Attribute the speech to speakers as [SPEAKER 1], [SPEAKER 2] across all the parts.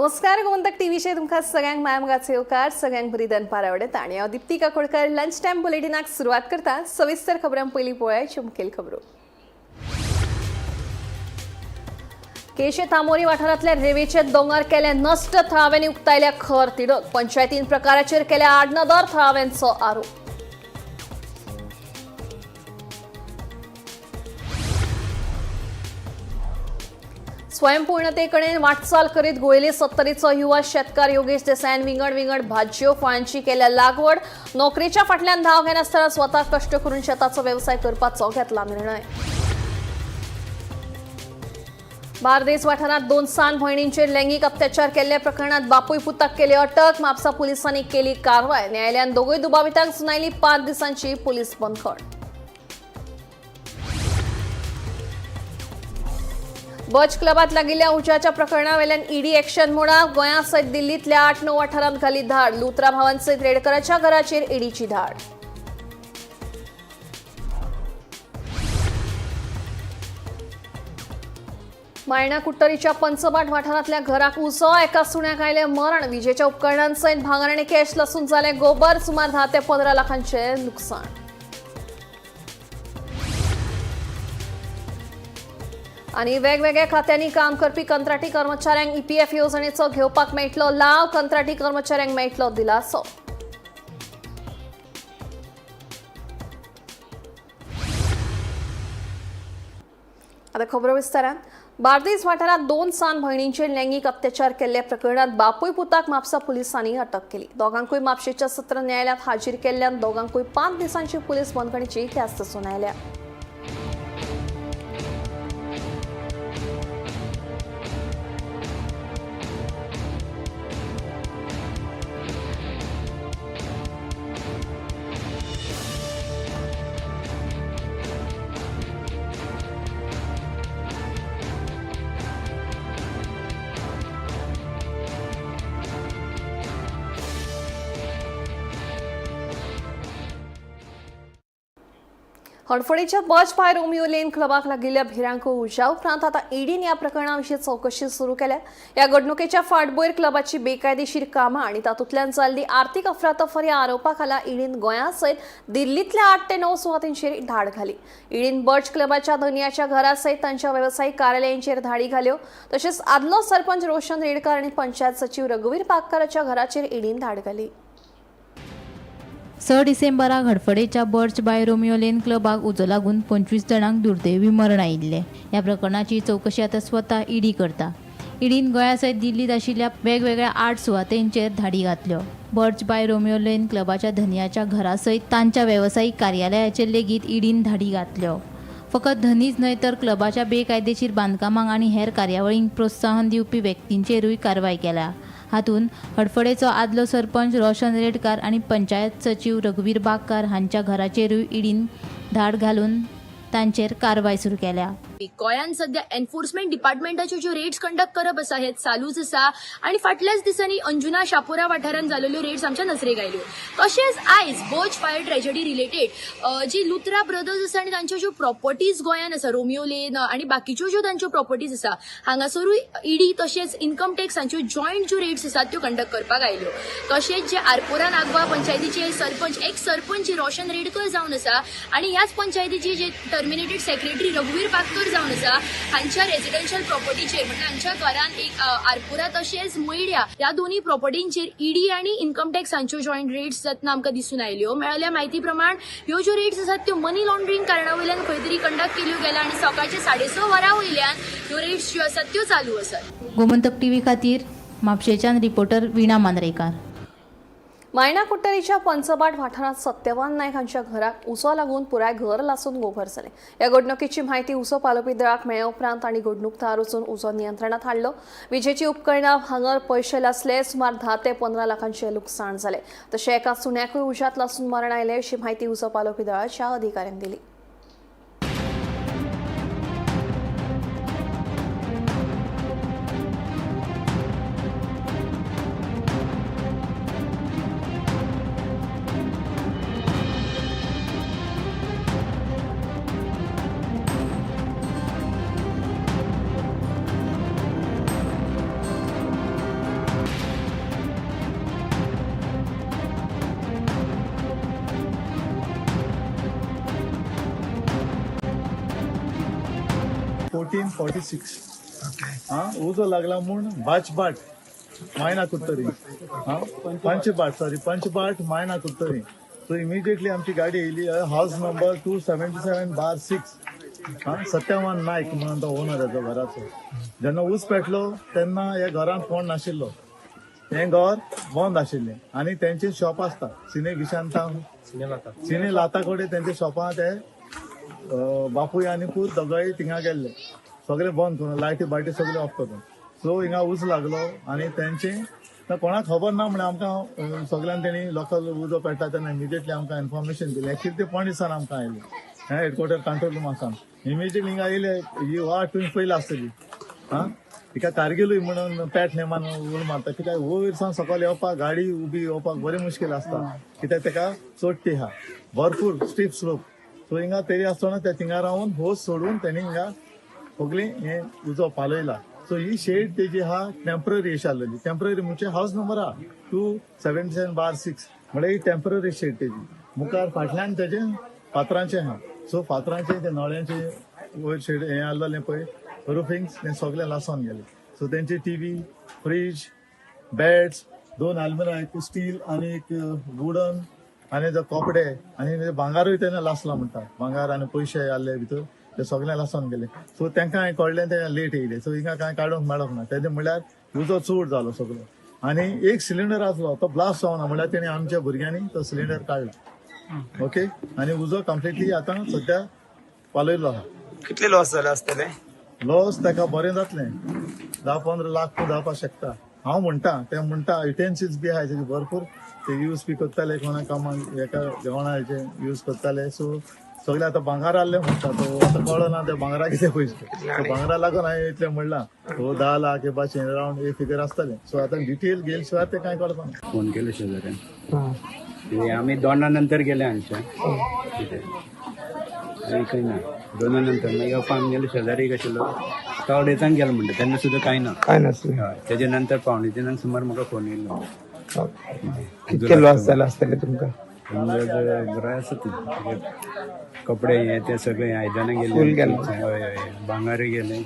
[SPEAKER 1] नमस्कार, गोमंतक टीव्हीचेर तुमकां सगळ्यांक मायामोगाचो येवकार. सगळ्यांक बरी दनपार आवडटा आनी हांव दीप्ती काकोडकर लंच टायम बुलेटिनाक सुरवात करता. सविस्तर खबरां पयलीं पळोवया मुखेल खबरो. केशे तामोरी वाठारांतल्या रेवेचे दोंगर केले नश्ट. थळाव्यांनी उक्तायल्या खर तिडक. पंचायतीन प्रकाराचेर केल्या आडनदर, थळाव्यांचो आरोप. स्वयंपूर्णतेकडे वाटचाल करीत गोयले सत्तरीचो युवा शेतकार योगेश देसायान विंगड विंगड भाजयो फळांची केल्या लागवड. नोकरीच्या फाटल्यान धाव घेनासतना स्वतः कश्ट करून शेताचो वेवसाय करपाचो घेतला निर्णय. बार्देस वाठारांत दोन सान भयणींचेर लैंगिक अत्याचार केल्ल्या प्रकरणात बापूय पुताक केली अटक. म्हापसा पुलिसांनी केली कारवाय. न्यायालयान दोगूय दुबावितांक सुनायली 5 दिसांची पोलीस बंदखण. बच क्लबात लागिल्ल्या उज्याच्या प्रकरणावेल्यान ईडी ऍक्शन मोडात. गोंया सयत दिल्लींतल्या 8-9 वाठारांत घाली धाड. लुत्रा भावांसयत रेडकराच्या घराचेर ईडीची धाड. मायणा कुट्टरीच्या पंचबाट वाठारांतल्या घराक उजो. एका सुण्याक आयलें मरण. विजेच्या उपकरणांसयत भांगर आनी कॅश लसून जालें गोबर. सुमार 10 ते 15 लाखांचें लुकसाण. आनी वेगवेगळ्या खात्यांनी काम करपी कंत्राटी कर्मचाऱ्यांक ईपीएफ येवजणेचो घेवपाक मेळटलो लाव. कंत्राटी कर्मचाऱ्यांक मेळटलो दिलासो. आता खबरो विस्तारान. बार्देस वाठारांत दोन सान भयणींचेर लैंगिक अत्याचार केल्ल्या प्रकरणात बापूय पुताक म्हापसा पुलिसांनी अटक केली. दोगांकूय म्हापशेच्या सत्र न्यायालयात हाजीर केल्ल्यान दोगांकूय 5 दिसांची पुलीस बंदखणीची ख्यास्त सुनायल्या. हडफडीच्या बच बाय रोमियो लेन क्लबाक लागिल्ल्या भिरांकूळ उज्या उपरांत आता ईडीन ह्या प्रकरणाविशीं चवकशी सुरू केल्या. ह्या घडणुकेच्या फाटभूंयेर क्लबाची बेकायदेशीर कामां आनी तातूंतल्यान जाल्ली आर्थिक अफरातफर ह्या आरोपा खाला ईडीन गोंया सयत दिल्लींतल्या 8 ते 9 सुवातींचेर धाड घाली. ईडीन बर्च क्लबाच्या धनयाच्या घरा सयत तांच्या वेवसायीक कार्यालयांचेर धाडी घाल्यो. तशेंच आदलो सरपंच रोशन रेडकर आनी पंचायत सचीव रघुवीर पागकाराच्या घराचेर ईडीन धाड घाली.
[SPEAKER 2] 6 डिसेंबराक हडफडेच्या बर्च बाय रोमियो लेन क्लबाक उजो लागून 25 जाणांक दुर्दैवी मरण आयिल्लें. ह्या प्रकरणाची चवकशी आतां स्वता ईडी करता. ईडीन गोंया सयत दिल्लींत आशिल्ल्या वेगवेगळ्या 8 सुवातेंचेर धाडी घातल्यो. बर्च बाय रोमियो लेन क्लबाच्या धनयाच्या घरा सयत तांच्या वेवसायीक कार्यालयाचेर लेगीत ईडीन धाडी घातल्यो. फकत धनीच न्हय तर क्लबाच्या बेकायदेशीर बांदकामांक आनी हेर कार्यावळींक प्रोत्साहन दिवपी व्यक्तींचेरूय कारवाय केल्या. हातूंत हडफडेचो आदलो सरपंच रोशन रेडकार आनी पंचायत सचीव रघुवीर बागकार हांच्या घराचेरूय ईडीन धाड घालून तांचेर कारवाय सुरू केल्या.
[SPEAKER 3] गोंयांत सध्या एन्फोर्समेंट डिपार्टमेंटाच्यो ज्यो रेड्स कंडक्ट करप आसा हे चालूच आसा आनी फाटल्याच दिसांनी अंजुना शापोरा वाठारांत जाल्ल्यो रेड्स आमच्या नजरेक आयल्यो. तशेंच आयज बर्च फायर ट्रेजडी रिलेटेड जी लुत्रा ब्रदर्स आसा आनी तांच्यो ज्यो प्रॉपर्टीज गोंयांत आसा, रोमियो लेन आनी बाकीच्यो ज्यो तांच्यो प्रॉपर्टीज आसा, हांगासरूय ईडी तशेंच इन्कम टॅक्स हांच्यो जॉयंट ज्यो रेड्स आसात त्यो कंडक्ट करपाक आयल्यो. तशेंच जे आरपोरा नागवा पंचायतीचे सरपंच, एक्स सरपंच रोशन रेडकर जावन आसा आनी ह्याच पंचायतीचे जे टर्मिनेटेड सेक्रेटरी रघुवीर पागकर जावन आसा, हांच्या रेजिडेन्शियल प्रॉपर्टीचेर, म्हणजे हांच्या घरान एक आरपोरा तशेंच मयड्या ह्या दोन्ही प्रॉपर्टींचेर ईडी आनी इन्कम टॅक्स हांच्यो जॉयंट रेड्स जातना आमकां दिसून आयल्यो. मेळिल्ल्या म्हायती प्रमाण ह्यो ज्यो रेड्स आसात त्यो मनी लॉन्ड्रींग कारणा वयल्यान खंय तरी कंडक्ट केल्यो गेल्या आनी सकाळचे 6:30 वरां वयल्यान ह्यो रेड्स ज्यो आसात त्यो चालू आसात.
[SPEAKER 2] गोमंतक टीव्ही खातीर म्हापशेच्यान रिपोर्टर वीणा मांद्रेकार.
[SPEAKER 1] मायणा कुट्टरीच्या पंचबाट वाठारांत सत्यवान नायक हांच्या घराक उजो लागून पुराय घर लासून गोबर जालें. ह्या घडणुकेची म्हायती उजो पालोवपी दळाक मेळ्ळे उपरांत तांणी घडणूक थळार वचून उजो नियंत्रणात हाडलो. विजेची उपकरणां, भांगर, पयशे लासले. सुमार 10 ते 15 लाखांचें लुकसाण जालें. तशें एका सुण्याकूय उज्यांत लासून मरण आयलें अशी म्हायती उजो पालोवपी दळाच्या अधिकाऱ्यांनी दिली.
[SPEAKER 4] 14:46. हा, उजो लागला म्हूण बाचबाट मायना कुडतरी, हा, पंचबाट, सॉरी, पंचबाट मायना कुडतरी. सो इमिजिएटली आमची गाडी येयली. House number 277/6, हा, सत्यवान नायक म्हणून तो ओनर हेजो घराचो. जेन्ना ऊस पेटलो तेन्ना ह्या घरांत कोण नाशिल्लो, हें घर बंद आशिल्लें आनी तेंचे शॉप आसता सिने विशांता सिने लाता कडेन तेंच्या शॉपां ते बापूय आनी पूत दोगांय थिंगा गेल्ले, सगळे बंद करून लायटी बायटी सगळे ऑफ करून. सो हिंगा ऊस लागलो आनी तेंचे कोणाक खबर ना म्हळ्यार आमकां सगळ्यान तेणी लोकल उजो पेट्टा तेन्ना इमिजिएटली आमकां इन्फॉर्मेशन दिलें. एक्चुअली ते पणजे आमकां आयलें, हें हेडक्वॉर्टर कंट्रोल रूम आसा. इमिजिएटली हिंगा येयले, ही वाट तुवें पयली आसतली. हा, तिका कारगिलूय म्हणून पॅट नेमान उड मारता, कित्याक वयर सावन सकयल येवपाक गाडी उबी येवपाक बरें मुश्कील आसता, कित्याक तेका चडटी आहा भरपूर स्टीप स्लोप. सो हिंगा तरी आसतना ते थिंगा रावन होस सोडून तेणी हिंगा सगळी हें उजो पालयला. सो ही शेड तेजी आहा टेंपररी अशी आसलेली. टेंपररी म्हणजे हावस नंबर आहा 277/6, म्हळ्यार ही टेंपररी शेड तेजी. मुखार फाटल्यान तेजें फातरांचें आहा. सो फातरांचें ते नळ्यांचें वयर शेड हें आसलेलें पळय रुफिंग्स तें सगळें लासून गेलें. सो तेंचे टीव्ही, फ्रीज, बेड्स, दोन आलमिरा, एक स्टील आनी एक वुडन, आनी जो कपडे आनी भांगारूय तेणें लासला म्हणटा, भांगार आनी पयशे आहले भितर ते सगळें लासून गेले. सो तेंकां हांवें कळ्ळें ते लेट येयले. सो हिंगा कांय काडूंक मेळोंक ना. तेजें म्हणल्यार उजो चड जालो सगळो आनी एक सिलिंडर आसलो तो ब्लास्ट जावना, म्हणल्यार तेणें आमच्या भुरग्यांनी तो सिलिंडर काडला. ओके, आनी उजो कंप्लिटली आतां सद्या पालयलो आहा.
[SPEAKER 5] कितले लॉस झाले असतले?
[SPEAKER 4] लॉस ताका बरें जातलें, 10-15 लाख जावपाक शकता. हांव म्हणटा ते म्हणटा युटेन्सिल्स बी आहाय तेजे भरपूर, ते यूज बी करताले कोणा कामाक, एका जेवणा हेजे यूज करताले. सो सगळे आतां भांगार आहले म्हणटा, तो आतां कळना ते भांगरा कितें पयशे. सो भांगरा लागून हांवें इतलें म्हणलां, हो 10 लाख हे भाशेन रावंड एक फिगर आसतलें. सो आतां डिटेल घेयले शिवाय तें कांय कळपाना.
[SPEAKER 6] फोन केलो शेजाऱ्यान, ते आमी दोना नंतर गेले हांगच्यान, कितें आनी खंय ना दोना नंतर मागीर येवपा आमगेलो शेजारी एक आशिल्लो तो अडेचांक गेलो म्हणटा, तेन्ना सुद्दां कांय ना.
[SPEAKER 5] काय नसले.
[SPEAKER 6] हय, तेजे नंतर 2:45 सुमार म्हाका फोन येयलो.
[SPEAKER 5] कितके लॉस झाला असतले तुमका?
[SPEAKER 6] अंदाज बरो आसा ती कपडे हे ते सगळे आयदनां
[SPEAKER 5] फूल
[SPEAKER 6] गेले,
[SPEAKER 5] गेले.
[SPEAKER 6] हय हय, भांगारूय गेले,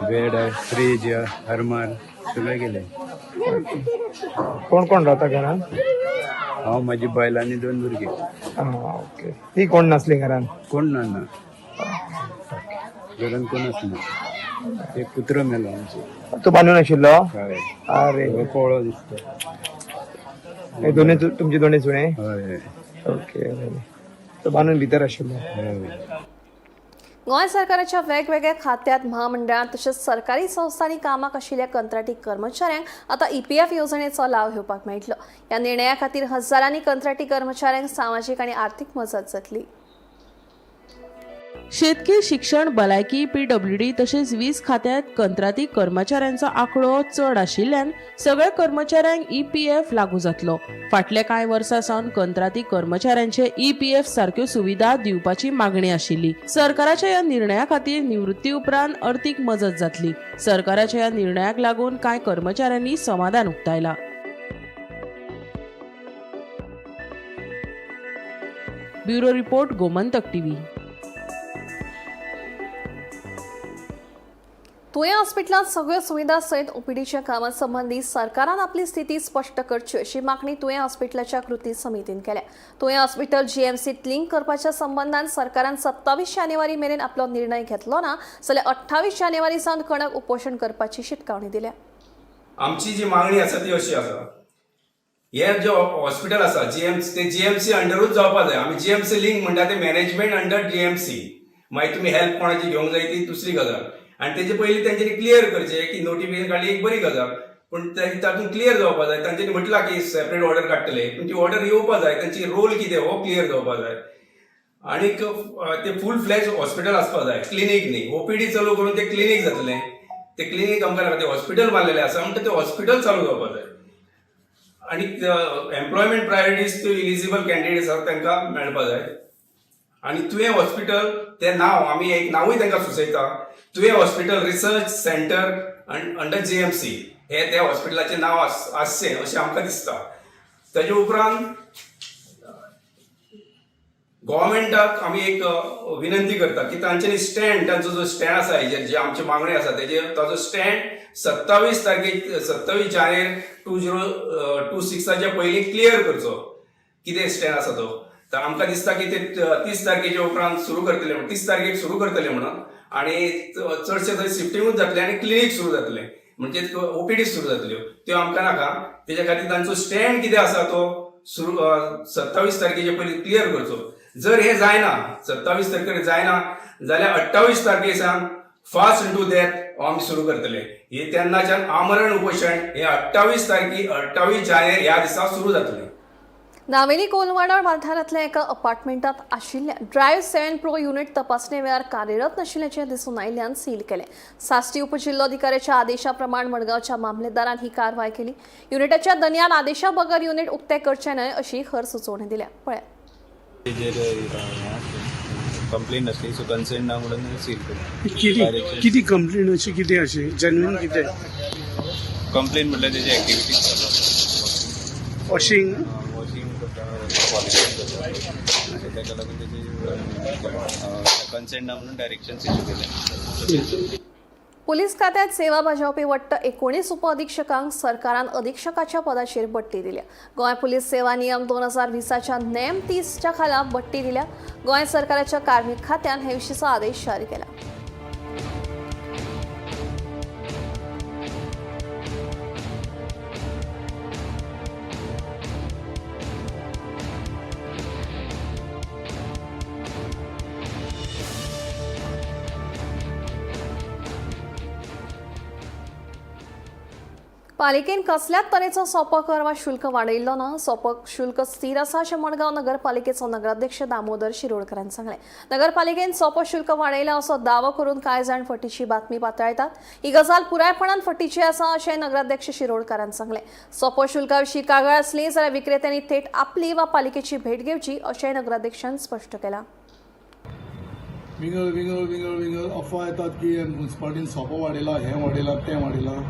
[SPEAKER 6] बेड, फ्रीज, आरमार सगळे गेले.
[SPEAKER 5] कोण कोण राहता घरान?
[SPEAKER 6] हांव, म्हाजी बायल आनी दोन भुरगीं.
[SPEAKER 5] हा, ओके. ती कोण नसली घरान?
[SPEAKER 6] कोण ना, ना घरान कोणच ना. एक कुत्रो मेलो आमचो.
[SPEAKER 5] तो बांदून आशिल्लो?
[SPEAKER 6] हय.
[SPEAKER 5] अरे.
[SPEAKER 6] हो पोळो दिसता.
[SPEAKER 5] हे दोन्ही तुमचे दोन्ही सुणे?
[SPEAKER 6] हय.
[SPEAKER 5] ओके, तो बांदून भितर आशिल्लो.
[SPEAKER 6] हय.
[SPEAKER 1] गोंय सरकाराच्या वेगवेगळ्या खात्यात, म्हामंडळांत तशेंच सरकारी संस्थांनी कामाक आशिल्ल्या कंत्राटी कर्मचाऱ्यांक आतां ईपीएफ येवजणेचो लाव घेवपाक मेळटलो. ह्या निर्णया खातीर हजारांनी कंत्राटी कर्मचाऱ्यांक सामाजीक आनी आर्थीक मजत जातली.
[SPEAKER 7] शेतकी, शिक्षण, भलायकी, पीडब्ल्यूडी तशेंच वीज खात्यांत कंत्राटी कर्मचाऱ्यांचो आंकडो चड आशिल्ल्यान सगळ्या कर्मचाऱ्यांक ईपीएफ लागू जातलो. फाटल्या कांय वर्सां सावन कंत्राटी कर्मचाऱ्यांचे ईपीएफ सारक्यो सुविधा दिवपाची मागणी आशिल्ली. सरकाराच्या ह्या निर्णया खातीर निवृत्ती उपरांत अर्थीक मजत जातली. सरकाराच्या ह्या निर्णयाक लागून कांय कर्मचाऱ्यांनी समाधान उक्तायला. Bureau report, Gomantak TV.
[SPEAKER 1] तुयें हॉस्पिटलांत सगळ्यो सुविधा सयत ओपीडीच्या कामा संबंदी सरकारान आपली स्थिती स्पश्ट करची अशी मागणी तुयें हॉस्पिटलाच्या कृती समितीन केल्या. तुयें हॉस्पिटल जीएमसीत लिंक करपाच्या संबंदान सरकारान 27 जानेवारी मेरेन आपलो निर्णय घेतलो ना जाल्यार 28 जानेवारी सावन कणक उपोशण करपाची शिटकावणी दिल्या.
[SPEAKER 8] आमची जी मागणी आसा ती अशी आसा, हे जे हॉस्पिटल आसा जीएमसी, ते जीएमसी अंडरूच जावपा जाय. आमी जीएमसी लिंक म्हणटा ते मॅनेजमेंट अंडर जीएमसी. मागीर तुमी हेल्प कोणाची घेवंक जाय ती दुसरी गजाल. आनी तेजे पयलीं तेंच्यांनी क्लियर करचें की नोटिफिकेशन काडली एक बरी गजाल, पूण तातूंत क्लियर जावपा जाय. तांच्यांनी म्हटलां की सेपरेट ऑर्डर काडटले, पूण ती ऑर्डर येवपा जाय, तांची रोल कितें हो क्लियर जावपा जाय. आनीक ते फूल फ्लॅज हॉस्पिटल आसपा जाय, क्लिनीक न्ही. ओपीडी चालू करून ते क्लिनीक जातलें, ते क्लिनीक आमकां नाका. ते हॉस्पिटल बांदलेलें आसा म्हणटा ते हॉस्पिटल चालू जावपा जाय. आनी employment priorities to eligible candidates आसा तांकां मेळपा जाय. आनी तुयें हॉस्पिटल तें नांव आमी एक नांवूय तांकां सुचयता, Tuem hospital research centre under GMC हे त्या हॉस्पिटलाचें नांव आसचें अशें आमकां दिसता. ताजे उपरांत गोवोरमेंटाक आमी एक विनंती करता की तांच्यांनी स्टँड, तांचो जो स्टँड आसा हेजेर जे आमची मागणी आसा तेजेर ताचो स्टँड 27 तारखेक 27 जानेर 2026 पयलीं क्लियर करचो. कितें स्टँड आसा तो, तर आमकां दिसता की ते 30 तारखेच्या उपरांत सुरू करतले म्हणून, 30 तारखेक सुरू करतले म्हणून, आनी चडशे थंय शिफ्टिंगूच जातलें आनी क्लिनीक सुरू जातलें, म्हणजे ओपीडी सुरू जातल्यो, त्यो आमकां नाका. तेच्या खातीर तांचो स्टँड कितें आसा तो सुरू 27 तारखेच्या पयलीं क्लियर करचो. जर हें जायना, 27 तारखेर जायना जाल्यार 28 तारखे सावन फास्ट इंटू डेथ आमी सुरू करतले. हे तेन्नाच्यान आमरण उपोशण हे 28 तारखे 28 जानेर ह्या दिसा सुरू जातलें.
[SPEAKER 1] नावेली कोलवाडा वाठारांतल्या एका अपार्टमेंटात आशिल्ल्या ड्रायव्ह 7 प्रो युनिट तपासणे वेळार कार्यरत नाशिल्ल्याचें दिसून आयिल्ल्यान सील केलें. साश्टी उपजिल्लोधिकाऱ्याच्या आदेशा प्रमाण मडगांवच्या मामलेदारान ही कारवाय केली. युनिटाच्या दनयान आदेशा बगर युनिट उक्तें करचें न्हय अशी खर सुचोवणी दिल्या. पळयात.
[SPEAKER 9] तेजेर कंप्लेन आसली, सो कन्सेंट ना म्हणून सील केलें.
[SPEAKER 10] किती किती कंप्लेन अशी किती अशी जेन्युइन कितें?
[SPEAKER 9] कंप्लेन म्हटल्यार तेजी एक्टिविटीज चालू.
[SPEAKER 10] वॉशिंग.
[SPEAKER 9] वॉशिंग करता, पॉलिशिंग करता, सो ताका लागून तेजी कन्सेंट ना म्हणून डायरेक्शन्स इशू केले.
[SPEAKER 1] पोलीस खात्यात सेवा बजावपी वट्ट 19 उपअधिक्षकांक सरकारान अधीक्षकाच्या पदाचेर बडटी दिल्या. गोंय पोलीस सेवा नियम 2020च्या नेम 30च्या खाला बडटी दिल्या. गोंय सरकाराच्या कार्मिक खात्यान हे विशींचो आदेश जारी केला. पालिकेन कसल्याच तरेचो सोपो कर वा शुल्क वाडयल्लो ना. सोपो शुल्क स्थिर आसा अशें मडगांव नगरपालिकेचो नगराध्यक्ष दामोदर शिरोडकरान सांगलें. नगरपालिकेन सोपो शुल्क वाडयला असो दावो करून कांय जाण फटीची बातमी पातळायतात. ही गजाल पुरायपणान फटीची आसा अशें नगराध्यक्ष शिरोडकारान सांगलें. सोपो शुल्का विशीं कागाळ आसली जाल्यार विक्रेत्यांनी थेट आपली वा पालिकेची भेट घेवची अशेंय नगराध्यक्षान स्पश्ट केलां.
[SPEAKER 4] विंगड विंगड विंगड विंगड अफवा येतात की मुन्सिपालिटीन सोपो वाडयला, हें वाडयलां, तें वाडयलां.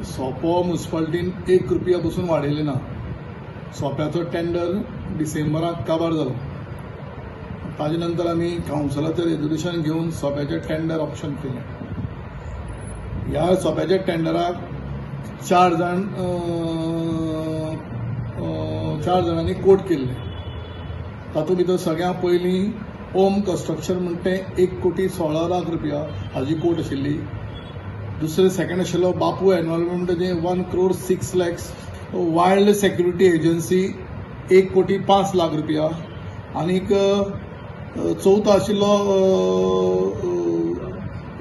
[SPEAKER 4] सोपो मुन्सिपालिटीन 1 रुपया पसून वाडयले ना. सोप्याचो टेंडर डिसेंबराक काबार जालो. ताजे नंतर आमी कावन्सिलाचें रेजोल्युशन घेवन सोप्याचें टेंडर ऑप्शन केलें. ह्या सोप्याच्या टेंडराक चार जाणांनी कोट केल्ले. तातूंत भितर सगळ्यां पयलीं ओम कन्स्ट्रक्शन म्हणटा तें 1 कोटी 16 लाख रुपया हाजी कोट आशिल्ली. दुसरें सेकंड आशिल्लो बापू एनवायरमेंट तेजें 1 crore 6 lakhs. Wild security agency 1 कोटी 5 लाख रुपया. आनीक चवथो आशिल्लो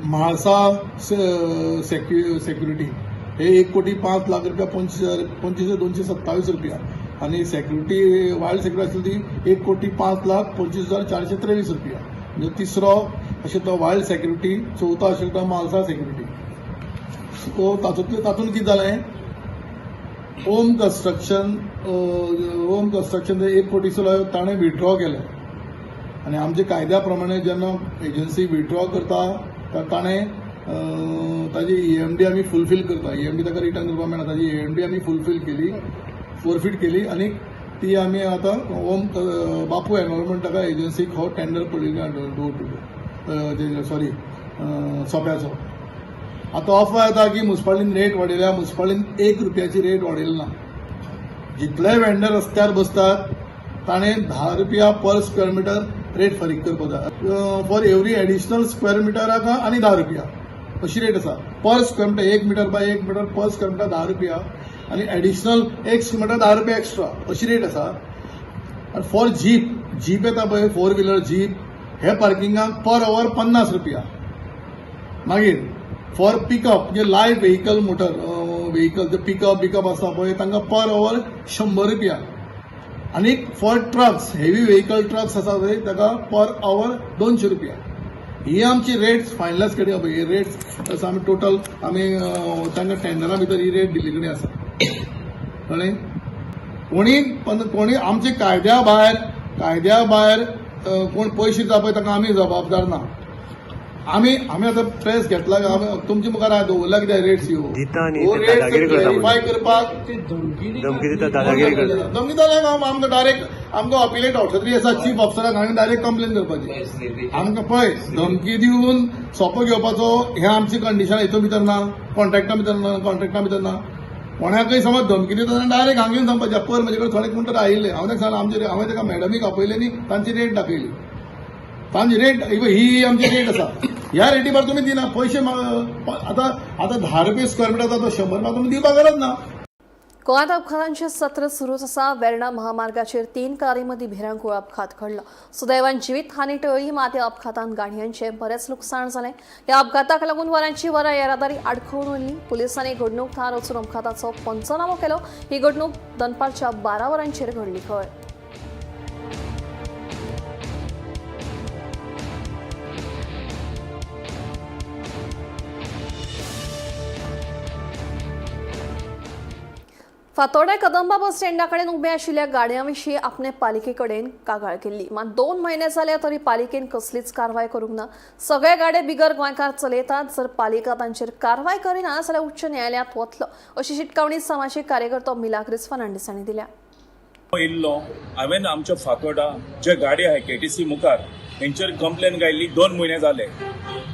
[SPEAKER 4] म्हाळसा सेक्युरिटी, हे 1 कोटी 5 लाख रुपया 25 हजार 25,227 रुपया. आनी सेक्युरिटी, वायल्ड सेक्युरिटी आसली ती 1 कोटी 5 लाख 25 हजार 423 रुपया. म्हणजे तिसरो अशें तो वायल्ड सेक्युरिटी, चवथो आशिल्लो तो म्हालसा सेक्युरिटी. सो तातूंतले तातूंत कितें जालें, ओम कन्स्ट्रक्शन 1 कोटी ताणें विथड्रॉ केलें. आनी आमच्या कायद्या प्रमाणे जेन्ना एजन्सी विथड्रॉ करता तर ताणें ताजी ईएमडी आमी फुलफील करता. ईएमडी ताका रिटर्न करपाक मेळना. ताजी ईएमडी आमी फुलफील केली, फोरफीट केली आनी ती आमी आतां ओम बापू एनवायरमेंट ताका एजन्सीक हो टेंडर पडिल्लो डोर टू डोर, सॉरी, सोप्याचो. आतां अफवा येता की मुन्सिपालिटीन रेट वाडयल्या. मुन्सिपालिटीन 1 रुपयाची रेट वाडयली ना. जितले वेंडर रस्त्यार बसतात ताणें 10 रुपया पर स्क्वेअर मिटर रेट फारीक करपाक जाय. फॉर एवरी एडिशनल स्क्वेअर मिटराक आनी 10 रुपया अशी रेट आसा पर square metre. 1 metre by 1 metre per square metre 10 रुपया आनी एडिशनल एक स्क्वेअर मिटर 10 रुपया एक्स्ट्रा अशी रेट आसा. आनी फॉर जीप, जीप येता पळय, फोर व्हिलर जीप, हे पार्किंगाक पर our 50 रुपया. मागीर फॉर पिकअप म्हणजे लायट व्हेकल, मोटर व्हेकल, ते पिकअप बिकअप आसता पळय, तांकां पर our 100 रुपया. आनी for trucks, heavy vehicle trucks आसा पळय, ताका पर our 200 रुपया. ही आमची रेट्स फायनलायज केली पळय. ही रेट्स आमी टोटल आमी तांकां टेंडरा भितर ही रेट दिल्ली कडेन आसा. कळ्ळें? कोणी पण कोणी आमचे कायद्या भायर कोण पयशे दिता पळय, ताका आमी जबाबदार ना.
[SPEAKER 11] आमी आमी आतां प्रेस घेतला, आमी तुमच्या मुखार दवरला कित्याक रेट्स ह्यो
[SPEAKER 12] दिता न्ही,
[SPEAKER 11] हो
[SPEAKER 12] ते दादागिरी
[SPEAKER 11] रेट्स
[SPEAKER 12] करता
[SPEAKER 11] क्लॅरिफाय करपाक
[SPEAKER 12] धमकी दिता, दादागिरी करता.
[SPEAKER 11] धमकी जाल्यार आमकां डायरेक्ट आमकां अपिलेट ऑथॉरिटी आसा, चीफ ऑफिसराक हांवें डायरेक्ट कंप्लेन करपाची. आमकां पळय धमकी दिवन सोंपो घेवपाचो हें आमची कंडिशन हितून भितर ना, कॉन्ट्रॅक्टा भितर ना, कॉन्ट्रॅक्टा भितर ना. कोणाकय समज धमकी दिता जाल्यार डायरेक्ट हांगा येवन सांगपाचें. पयर म्हजे कडेन थोडे कोण तर आयिल्ले, हांवें ताका सांगलें आमचे, हांवें ताका मॅडमीक आपयले आनी तांची रेट दाखयली. तांची रेट ही आमची रेट आसा, ह्या रेटी भायर तुमी दिना पयशे. आतां आतां 10 रुपये स्क्वेअर मिटर आसा तो 100 रुपया तुमी दिवपाक गरज ना.
[SPEAKER 1] गोंयांत अपघातांचें सत्र सुरूच आसा. वेर्णा महामार्गाचेर 3 कारी मदीं भिरांकूळ अपघात घडलो. सुदैवान जिवीत हानी टळ्ळी, मात ह्या अपघातांत गाडयांचें बरेंच लुकसाण जालें. ह्या अपघाताक लागून वरांची वरां येरादारी आडखळून उरली. पुलिसांनी घडणूक थळार वचून अपघाताचो पंचनामो केलो. ही घडणूक दनपारच्या 12 वरांचेर घडली खंय. फातोर्डे कदंबा बस स्टँडा कडेन उबे आशिल्ल्या गाडयां विशीं आपणे पालिके कडेन कागाळ केल्ली, मात 2 म्हयने जाले तरी पालिकेन कसलीच कारवाय करूंक ना. सगळे गाडे बिगर गोंयकार चलयतात. जर पालिका तांचेर कारवाय करिना जाल्यार उच्च न्यायालयांत वतलो अशी शिटकावणी समाजीक कार्यकर्तो मिलाग्रीस फर्नांडीस हांणी दिल्या.
[SPEAKER 13] येयल्लो हांवें आमच्या फातोर्डा जे गाडी आहाय केटीसी मुखार हेंचेर कंप्लेन घायल्ली. 2 म्हयने जाले.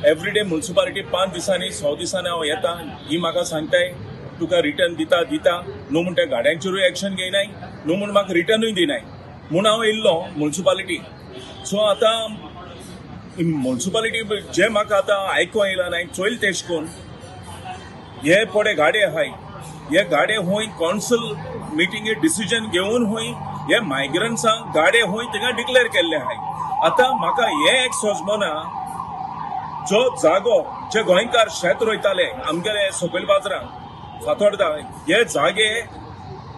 [SPEAKER 13] एवरीडे म्युन्सिपालिटी 5 दिसांनी 6 दिसांनी हांव येता, ही म्हाका सांगताय तुका रिटर्न दिता दिता न्हू म्हण त्या गाड्यांचेरूय एक्शन घेयनाय, न्हू म्हण म्हाका रिटर्नूय दिनाय म्हूण हांव येयल्लो म्युन्सिपालिटी. सो आतां म्युन्सिपालिटी जे म्हाका आतां आयको येयला नाय चोयल तेश कोन्न हे पडे गाडे आहाय, हे गाडे हूंय कौन्सिल मिटिंगे डिसिजन घेवन हूंय हे मायग्रंट्सांक गाडे हूंय थिंगा डिक्लेअर केल्ले आहाय. आतां म्हाका हे एक सोजमना, जो जागो जे गोंयकार शेत रोयताले आमगेले सकयल बाजारांत फातोर्डा, हे जागे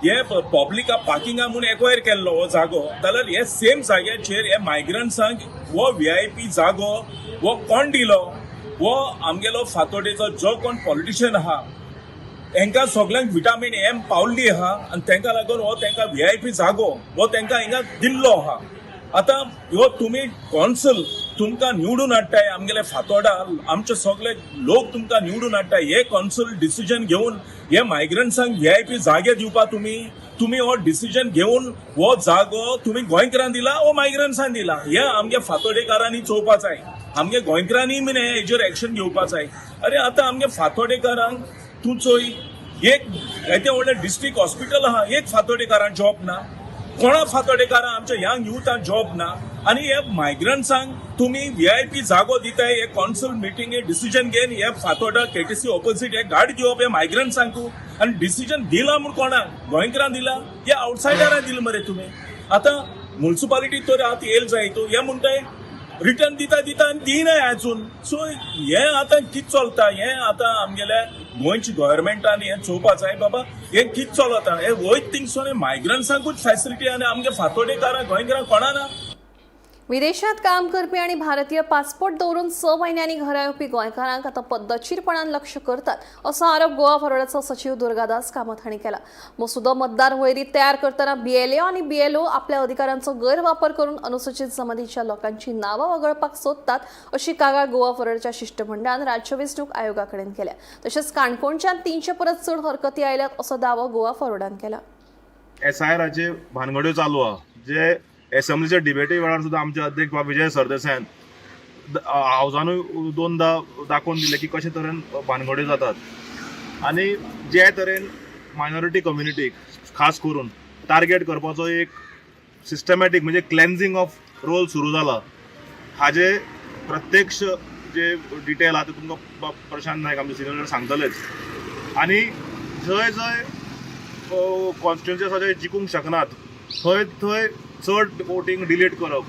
[SPEAKER 13] हे पब्लिका पार्किंगा म्हूण एक्वायर केल्लो हो जागो, जाल्यार हे सेम जाग्याचेर हे मायग्रंट्सांक हो व्हीआयपी जागो हो कोण दिलो? हो आमगेलो फातोर्डेचो जो कोण पॉलिटिशियन आहा हेंकां सगल्यांक विटामीन एम पावल्ली आहा आनी तेंकां लागून हो तेंकां व्हीआयपी जागो हो तेंकां हिंगा दिल्लो आहा. आतां ह्यो तुमी कौन्सिल तुमकां निवडून हाडटाय आमगेले फातोर्डा, आमचे सगळे लोक तुमकां निवडून हाडटाय, हे कौन्सिल डिसिजन घेवन हे मायग्रंट्सांक व्हीआयपी जागे दिवपा तुमी तुमी हो डिसिजन घेवन हो जागो तुमी गोंयकारांक दिला वो मायग्रंट्सांक दिला, हे आमगे फातोर्डेकारांनी चोवपा जाय. आमगे गोंयकारांनी बीन हेजेर एक्शन घेवपा जाय. अरे आतां आमगे फातोर्डेकारांक तूं चोय, एक येदें व्हडलें डिस्ट्रिक्ट हॉस्पिटल आहा, एक फातोर्डेकारांक जॉब ना, कोणा फातोर्डेकारांक आमच्या यंग युथांक जॉब ना, आनी हे मायग्रंट्सांक तुमी व्हीआयपी जागो दिताय. हे कौन्सिल मिटिंगे डिसिजन घेवन हे फातोर्डा केटीसी ऑपोजीट हे गाडी दिवप हे मायग्रंट्सांक आनी डिसिजन दिला म्हूण कोणाक गोंयकारांक दिला, हे आवटसायडरांक दिला मरे तुमी. आतां म्युन्सिपालिटी तर आतां येयल जाय तूं हे म्हणटाय रिटर्न दिता दिता आनी दिनाय आजून. सो हे आतां कितें चलता हें आतां आमगेल्या गोंयच्या गव्हर्मेंटान हें चोवपा जाय बाबा, हें कितें चलता हें वयत थिंगसून मायग्रंट्सांकूच फॅसिलिटी आनी आमगे फातोर्डेकारांक गोंयकारांक कोणा ना.
[SPEAKER 1] विदेशात काम करपी आणि भारतीय पासपोर्ट दवरून 6 महिन्यांनी घरा येवपी गोंयकारांक आतां पद्दतशीरपणान लक्ष करतात असो आरोप गोवा फॉरवर्डाचो सचिव दुर्गादास कामत हांणी केला. मसुदो मतदार वळेरी तयार करतना बीएलए आनी बीएलओ आपल्या अधिकारांचो गैरवापर करून अनुसूचित जमातीच्या लोकांची नांवां वगळपाक सोदतात अशी कागाळ गोवा फॉरवर्डाच्या शिश्टमंडळान राज्य वेंचणूक आयोगा कडेन केल्या. तशेंच काणकोणच्यान 300 परस चड हरकती आयल्यात असो दावो गोवा फॉरवर्डान केला.
[SPEAKER 14] एसआयआराचे भानगड्यो चालू आहा, जे एसेंब्लीच्या डिबेटी वेळार सुद्दां आमचे अध्यक्ष बाब विजय सरदेसायान हावजानूय 2दा दाखोवन दिलें की कशे तरेन भानगड्यो जातात आनी जे तरेन मायनॉरिटी कम्युनिटीक खास करून टार्गेट करपाचो एक सिस्टमॅटीक म्हणजे क्लेन्झींग ऑफ रोल सुरू जाला. हाजे प्रत्यक्ष जे डिटेल आहा ते तुमकां प्रशांत नायक आमचे सिनियर सांगतलेच. आनी जंय जंय कॉन्स्टिट्युन्सी आसा जे जिखूंक शकनात थंय थंय चड वोटींग डिलीट करप,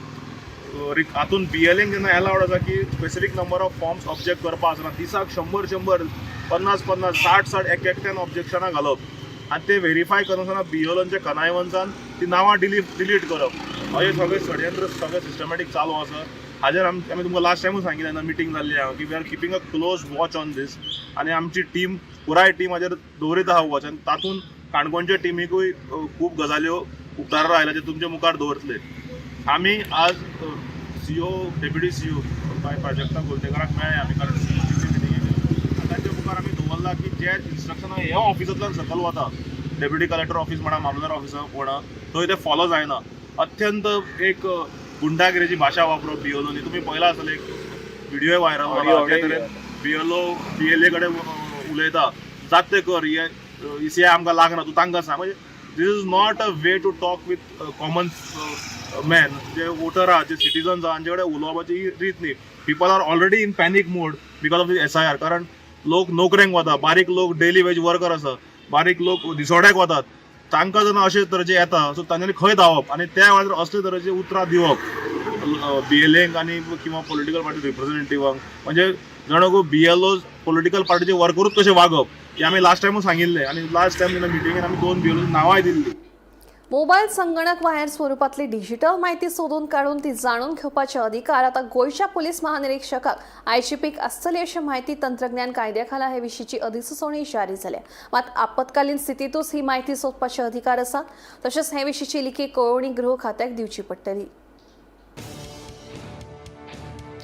[SPEAKER 14] हातून बीएलएन जेन्ना एलावड आसा की specific number of forms object करपा आसना, दिसाक 100 100 50 50 60 60 एक एकट्यान ऑब्जेक्शनां घालप आनी ते व्हेरीफाय करनासतना बीएलओनच्या कनायवन्सान ती नांवां डिलीट करप, अशें सगळें षडयंत्र सगळें सिस्टमॅटीक चालू आसा. हाजेर आमी तुमकां लास्ट टायमूय सांगिल्लें जेन्ना मिटींग जाल्ली आहा की we are keeping a close watch on this आनी आमची टीम पुराय टीम हाजेर दवरीत आहा वॉच आनी तातूंत काणकोणच्या टिमीकूय खूब गजाल्यो उक्ताडार आयल्या जे तुमच्या मुखार दवरतले. आमी आज CO, deputy CO बाय प्राजक्ता गोलतेकाराक मेळ्ळे आमी, कारण सीएमसीचे मिटिंगेक आनी तांच्या मुखार आमी दवरला की जे इन्स्ट्रक्शनां ह्या ऑफिसांतल्यान सकयल वता, डेप्युटी कलेक्टर ऑफीस म्हणा, मामलेदार ऑफिसा म्हणा, थंय ते फॉलो जायना. अत्यंत एक गुंडागिरीची भाशा वापरप बीएलओनी. तुमी पळयला आसतलें, एक व्हिडिओ व्हायरल जाला, जे तरेन बीएलओ बीएलए कडेन उलयता, जात ते कर, हे ईसीआय आमकां लागना, तूं तांकां सांग. म्हणजे this is not a way to talk with common man. J water आहा, जे सिटीजन्स आहा, हांचे कडेन उलोवपाची ही रीत न्ही. People are already in panic mode because of the SIR, कारण लोक नोकरेक वता, बारीक लोक डेली वेज वर्कर आसा, बारीक लोक दिसवड्याक वतात. तांकां जेन्ना अशे तरेचे येता, सो तांच्यांनी खंय धांवप? आनी त्या वेळार असले तरेचे उतरां दिवप बीएलएंक आनी किंवा पॉलिटिकल पार्टी रिप्रेझेंटेटिवांक, म्हणजे जाणा बीएलओ पॉलिटिकल पार्टीचे वर्करूच कशें वागप, हें आमी लास्ट टायमूच सांगिल्लें. आनी लास्ट टायम जेन्ना मिटिंगेन आमी दोन बीएलओ नांवांय दिल्लीं.
[SPEAKER 1] मोबायल, संगणक वा हेर स्वरुपातली डिजिटल माहिती सोदून काडून ती जाणून घेवपाचे अधिकार आता गोंयच्या पोलीस महानिरीक्षकाक, आयजीपीक आसतली, अशी माहिती तंत्रज्ञान कायद्याखाला हे विशींची अधिसुचोवणी जारी जाल्या. मात आपत्कालीन स्थितीतूच ही माहिती सोदपाचे अधिकार आसा. तशेंच हे विशींची लिखी कळोवणी गृह खात्याक दिवची पडटली.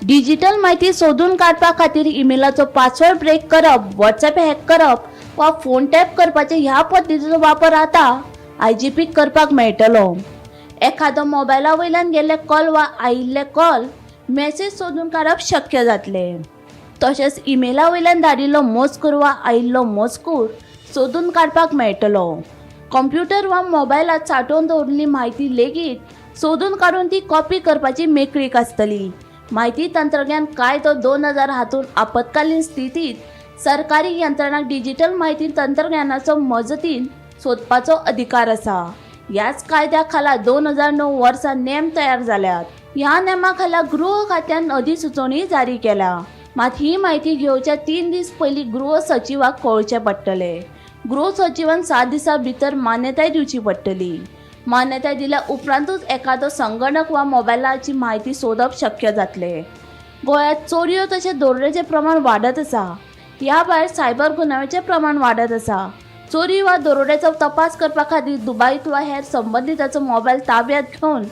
[SPEAKER 15] डिजिटल माहिती सोदून काडपा खातीर इमेलाचो पासवर्ड ब्रेक करप, व्हॉट्सॲप हॅक करप वा फोन टॅप करपाचे ह्या पद्दतीचो वापर आतां आयजीपीक करपाक मेळटलो. एखादो मोबायला वयल्यान गेल्ले कॉल वा आयिल्ले कॉल मॅसेज सोदून काडप शक्य जातलें. तशेंच इमेला वयल्यान धाडिल्लो मजकूर वा आयिल्लो मजकूर सोदून काडपाक मेळटलो. कंप्युटर वा मोबायलात सांठोवन दवरिल्ली म्हायती लेगीत सोदून काडून ती कॉपी करपाची मेकळीक आसतली. माहिती तंत्रज्ञान कायदो 2000 हातून आपत्कालीन स्थितीत सरकारी यंत्रणांक डिजिटल माहिती तंत्रज्ञानाचो मजतीन सोदपाचो अधिकार आसा. ह्याच कायद्या खाला 2009 वर्सा नेम तयार जाल्यात. ह्या नेमा खाला गृह खात्यान अधिसुचोवणी जारी केल्या. मात ही म्हायती घेवच्या 3 दीस पयलीं गृह सचिवाक कळोवचें पडटलें. गृह सचिवान 7 दिसां भितर मान्यताय दिवची पडटली. मान्यताय दिल्या उपरांतूच एखादो संगणक वा मोबायलाची म्हायती सोदप शक्य जातलें. गोंयांत चोरयो तशें दरोड्याचें प्रमाण वाडत आसा. ह्या भायर सायबर गुन्यांवाचें प्रमाण वाडत आसा. चोरी वा दरोड्याचो तपास करपा खातीर दुबायीत वा हेर संबंदिताचो मोबायल ताब्यांत घेवन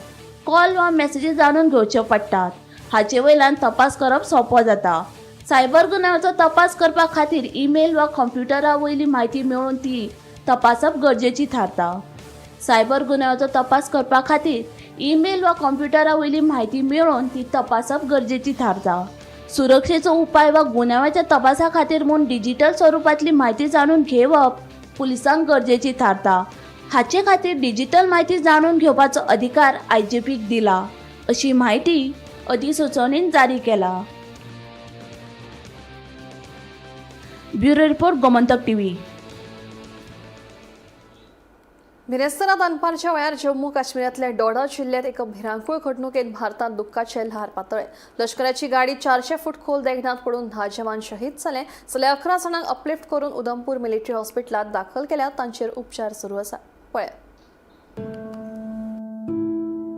[SPEAKER 15] कॉल वा मॅसेजी जाणून घेवच्यो पडटात. हाचे वयल्यान तपास करप सोंपो जाता. सायबर गुन्यांवाचो तपास करपा खातीर ईमेल वा कंप्युटरा वयली म्हायती मेळोवन ती तपासप गरजेची थारता. सायबर गुन्यांवाचो तपास करपा खातीर ईमेल वा कंप्युटरा वयली म्हायती मेळोवन ती तपासप गरजेची थारता. सुरक्षेचो उपाय वा गुन्यांवाच्या तपासा खातीर म्हूण डिजिटल स्वरुपांतली म्हायती जाणून घेवप पुलिसांक गरजेची थारता. हाचे खातीर डिजिटल म्हायती जाणून घेवपाचो अधिकार आयजीपीक दिला, अशी म्हायती अधिसुचोवणेन जारी केला. Bureau report, Gomantak TV.
[SPEAKER 1] बिरेस्तारा दनपारच्या वेळार जम्मू काश्मीरांतल्या डोडा जिल्ह्यात एका भिरांकूळ घडणुकेत भारतांत दुख्खाचे ल्हार पातळ्ळे. लष्कराची गाडी 400 फूट खोल देगणात पडून 10 जवान शहीद जाले, जाल्यार 11 जाणांक अपलिफ्ट करून उधमपूर मिलिटरी हॉस्पिटलांत दाखल केल्या. तांचेर उपचार सुरू आसा. पळयात.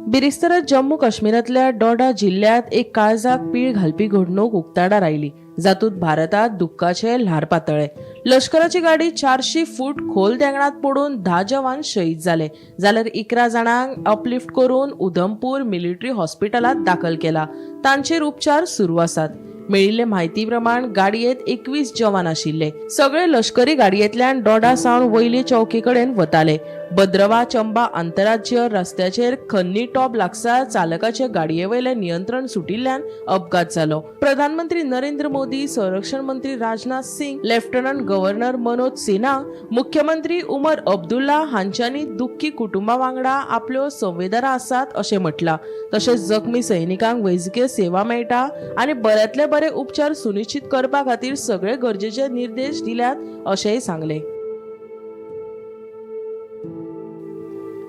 [SPEAKER 7] बिरेस्तारा जम्मू काश्मीरांतल्या डोडा जिल्ह्यांत एक काळजाक पीळ घालपी घडणूक उक्ताडार आयली, जातूंत भारतांत दुख्खाचे ल्हार पातळ्ळे. लष्कराची गाडी 400 फूट खोल देंगणात पडून 10 जवान शहीद जाले, जाल्यार 11 जाणांक अपलिफ्ट करून उधमपूर मिलिटरी हॉस्पिटलांत दाखल केला. तांचेर उपचार सुरू आसात. मेळिल्ले म्हायती प्रमाण गाडयेत 21 जवान आशिल्ले. सगळे लष्करी गाडयेंतल्यान डोडा सावन वयले चौकी कडेन वताले. भद्रवा चंबा आंतरराज्य रस्त्याचेर खन्नी टॉप लागसार चालकाचे गाडयेवयलें नियंत्रण सुटिल्ल्यान अपघात जालो. प्रधानमंत्री नरेंद्र मोदी, संरक्षण मंत्री राजनाथ सिंग, लेफ्टनंट गव्हर्नर मनोज सिन्हा, मुख्यमंत्री उमर अब्दुल्ला हांच्यांनी दुख्खी कुटुंबा वांगडा आपल्यो संवेदना आसात अशें म्हटलां. तशेंच जखमी सैनिकांक वैजकीय सेवा मेळटा आनी बऱ्यांतले बरे उपचार सुनिश्चित करपा खातीर सगळे गरजेचे निर्देश दिल्यात अशेंय सांगलें.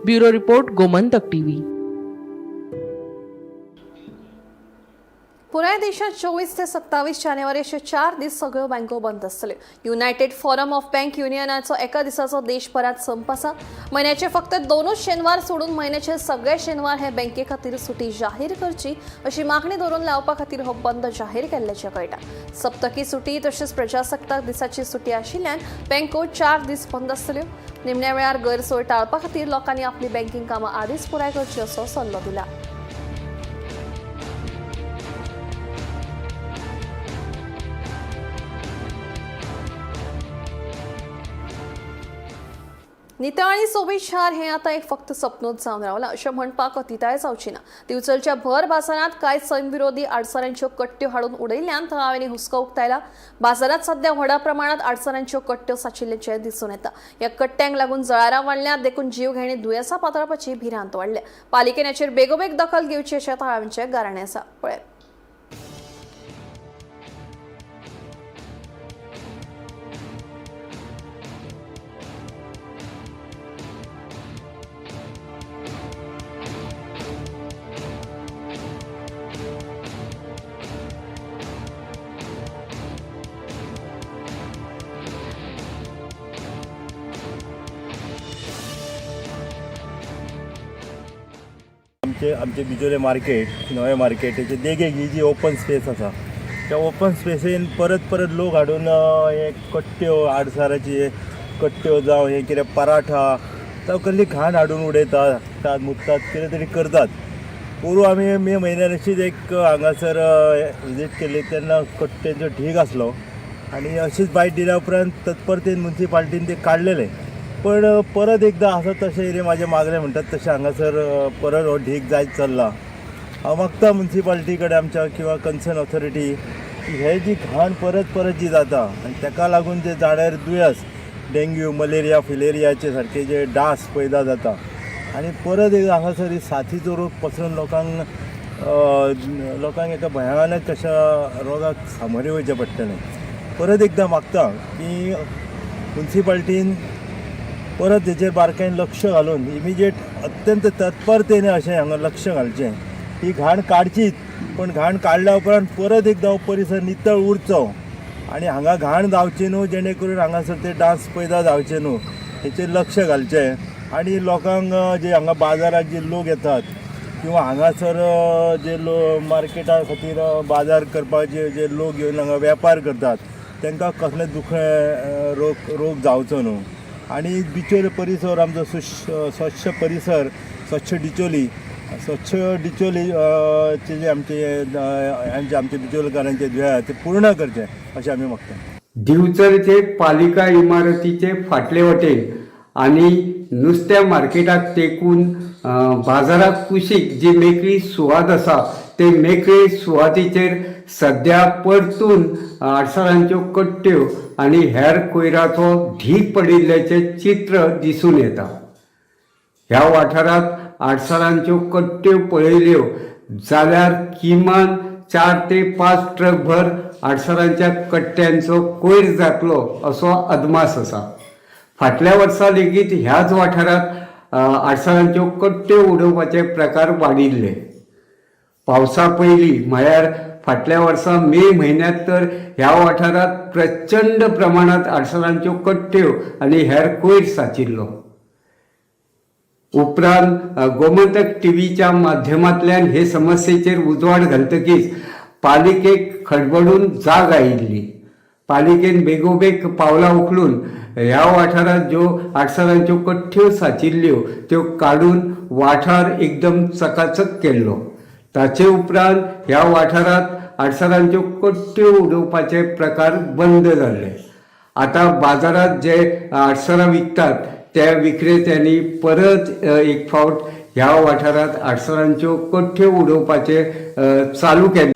[SPEAKER 7] Bureau report, Gomantak TV.
[SPEAKER 1] पुराय देशात 24 ते 27 जानेवारी अशे 4 दीस सगळ्यो बँको बंद आसतल्यो. युनायटेड फोरम ऑफ बँक युनियनाचो एका दिसाचो देशभरात संप आसा. म्हयन्याचे फक्त दोनूच शेनवार सोडून म्हयन्याचे सगळे शेनवार हे बँके खातीर सुटी जाहीर करची, अशी मागणी धरून लावपा खातीर हो बंद जाहीर केल्ल्याचें कळटा. सप्तकी सुटी तशेंच प्रजासत्ताक दिसाची सुटी आशिल्ल्यान बँको 4 दीस बंद आसतल्यो. निमण्या वेळार गैरसोय टाळपा खातीर लोकांनी आपली बँकिंग कामां आदींच पुराय करची, असो सल्लो दिला. नितळ आनी सोबीत शार हें आतां एक फक्त सपनूच जावन रावलां अशें म्हणपाक अतिताय जावची ना. दिवचलच्या भर बाजारांत कांय सैमविरोधी आडसरांच्यो कट्ट्यो हाडून उडयल्ल्यान थळाव्यांनी हुस्को उक्तायला. बाजारांत सध्या व्हडा प्रमाणांत आडसरांच्यो कट्ट्यो सांचिल्ल्याचें दिसून येता. ह्या कट्ट्यांक लागून जळारां वाडल्यात, देखून जीवघेणी दुयेंसां पातळपाची भिरांत वाडल्या. पालिकेन हाचेर बेगोबेग दखल घेवची अशें थळाव्यांचें गाराणें आसा. पळय
[SPEAKER 12] आमचे आमचे बिजोले मार्केट, नवें मार्केट, तेचे देगेक ही जी ओपन स्पेस आसा, त्या ओपन स्पेसीन परत परत लोक हाडून हे कट्ट्यो, आडसाराची कट्ट्यो जावं हे कितें पराठा जावं कसली घाण हाडून उडयतात, मुततात, कितें तरी करतात. पोरूं आमी मे म्हयन्यान अशीच एक हांगासर विजीट केल्ली तेन्ना कट्ट्यांचो ढीग आसलो आनी अशीच बायट दिल्या उपरांत तत्परतेन मुन्सिपाल्टीन ते काडलेले, पण परत एकदां आसा तशें कितें म्हाजें मागणें म्हणटात तशें हांगासर परत हो ढीग जायत चल्ला. हांव मागता मुन्सिपाल्टी कडेन आमच्या किंवा कन्सर्न ऑथॉरिटी की हे जी घाण परत परत जी जाता आनी ताका लागून जे जाण्यार दुयेंस डेंग्यू, मलेरिया, फिलेरियाचे सारके जे डास पैदा जाता आनी परत एकदां हांगासर ही साथीचो रोग पसरून लोकांक लोकांक एका भयानक अशा रोगाक सामोरे वयचें पडटलें. परत एकदां मागता की मुन्सिपाल्टीन परत हेचेर बारकायेन लक्ष घालून इमिजिएट अत्यंत तत्परतेने अशें हांगा लक्ष घालचें. ही घाण काडचीच, पण घाण काडल्या उपरांत परत एकदां हो परिसर नितळ उरचो आनी हांगा घाण जावची न्हू, जेणे करून हांगासर ते डास पैदा जावचे न्हू हेचेर लक्ष घालचें. आनी लोकांक जे हांगा बाजाराक जे लोक येतात किंवा हांगासर जे लोक मार्केटा खातीर बाजार करपाचे जे लोक येवन हांगा वेपार करतात तांकां कसलें दुखणें रोग जावचो न्हू. आनी बिचोले परिसर आमचो स्वच्छ परिसर, स्वच्छ डिचोली, स्वच्छ डिचोली चे जे आमचे आमचे बिचोलकारांचे ध्येय ते पूर्ण करचे अशें आमी मागता.
[SPEAKER 6] दिवचलचे पालिका इमारतीचे फाटले वटेन आनी नुस्त्या मार्केटाक तेकून बाजाराक कुशीक जी मेकळी सुवात आसा ते मेकळे सुवातीचेर सद्या परतून आडसरांच्यो कट्ट्यो आनी हेर कोयराचो ढीग पडिल्ल्याचें चित्र दिसून येता. ह्या वाठारांत आडसरांच्यो कट्ट्यो पळयल्यो जाल्यार किमान 4 ते 5 ट्रक भर आडसरांच्या कट्ट्यांचो कोयर जातलो असो अदमास आसा. फाटल्या वर्सा लेगीत ह्याच वाठारांत आडसरांच्यो कट्ट्यो उडोवपाचे प्रकार वाडिल्ले. पावसा पयलीं म्हळ्यार फाटल्या वर्सा मे म्हयन्यांत तर ह्या वाठारांत प्रचंड प्रमाणांत आडसरांच्यो कट्ट्यो आनी हेर कोयर सांचिल्लो. उपरांत गोमंतक टीव्हीच्या माध्यमांतल्यान हे समस्येचेर उजवाड घालतकीच पालिकेक खडबडून जाग आयिल्ली. पालिकेन बेगोबेग पावलां उखलून ह्या वाठारांत ज्यो आडसरांच्यो कट्ट्यो सांचिल्ल्यो त्यो काडून वाठार एकदम चकाचक केल्लो. ताचे उपरांत ह्या वाठारांत आडसरांच्यो कट्ट्यो उडोवपाचे प्रकार बंद जाल्ले. आतां बाजारांत जे आडसरां विकतात त्या विक्रेत्यांनी परत एक फावट ह्या वाठारांत आडसरांच्यो कट्ट्यो उडोवपाचे चालू केले.